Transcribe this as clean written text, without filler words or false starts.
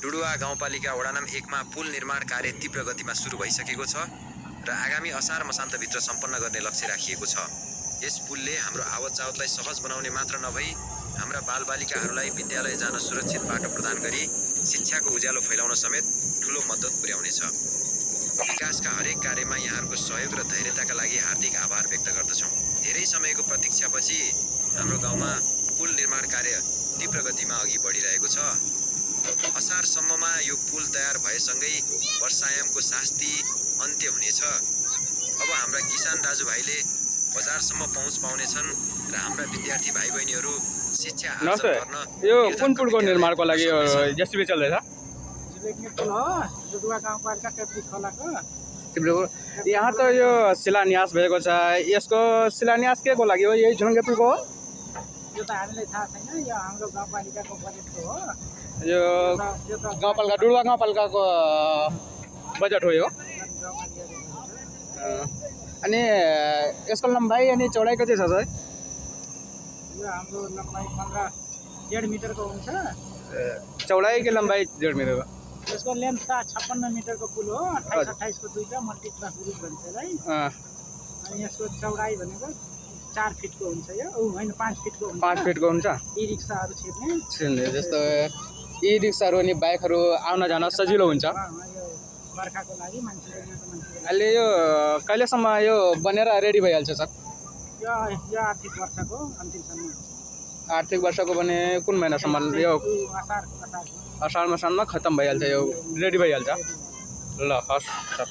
डुडुवा गाउँपालिका वडा नम्बर 1 मा पुल निर्माण कार्य तीव्र गतिमा सुरु भइसकेको छ र आगामी असार मसान्तभित्र सम्पन्न गर्ने लक्ष्य राखिएको छ। यस पुलले हाम्रो आवत जावतलाई सहज बनाउने मात्र नभई हाम्रा बालबालिकाहरूलाई विद्यालय जान सुरक्षित बाटो प्रदान गरी शिक्षाको उज्यालो फैलाउन समेत ठूलो मद्दत पुर्याउनेछ। विकासका हरेक कार्यमा यहाँहरूको सहयोग र धैर्यताका लागि हार्दिक आभार व्यक्त गर्दछौँ। धेरै समयको प्रतीक्षापछि हाम्रो गाउँमा पुल निर्माण कार्य तीव्र गतिमा अघि बढिरहेको छ। असारसम्ममा यो पुल तयार भएसँगै वर्षायामको शास्ति अन्त्य हुनेछ। अब हाम्रा किसान दाजुभाइले बजारसम्म पहुँच पाउनेछन् र हाम्रा विद्यार्थी भाइ बहिनीहरू शिक्षा हासिल गर्न यो कुन पुलको निर्माणको लागि जेसीबी चल्दैछ? यहाँ त यो शिलान्यास भएको छ। यसको शिलान्यास के को लागि हो? यही झुलुङ्गे पुलको हो? यो त हामीलाई थाहा छैन, यो हाम्रो गाउँपालिकाको बजेटको हो। यो गाउँपालिका डुडुवा गाउँपालिकाको बजेट हो यो। अनि यसको लम्बाइ अनि चौडाइ कति छ सर? यो हाम्रो लम्बाइ 1.5 मिटरको हुन्छ। चौडाइ कि लम्बाइ 1.5 मिटरको? यसको लेन्थ त 56 मिटरको पुल हो। 28 को दुईटा मल्टिप्लस ग्रुप भन्छ यसलाई। अनि यसको चौडाइ भनेको 4 फिटको हुन्छ। यो होइन 5 फिटको हुन्छ। 5 फिटको हुन्छ। ई रिक्साहरू छिर्ने जस्तो ई रिक्साहरू अनि बाइकहरू आउन जान सजिलो हुन्छ। यो बर्खाको लागि मान्छेले अहिले यो कहिलेसम्म यो बनेर रेडी भइहाल्छ सर? यो आर्थिक वर्षको अन्तिमसम्म। आर्थिक वर्षको भने कुन महिनासम्म? यो असार असार मसानमा खत्तम भइहाल्छ, यो रेडी भइहाल्छ। ल हस् सर।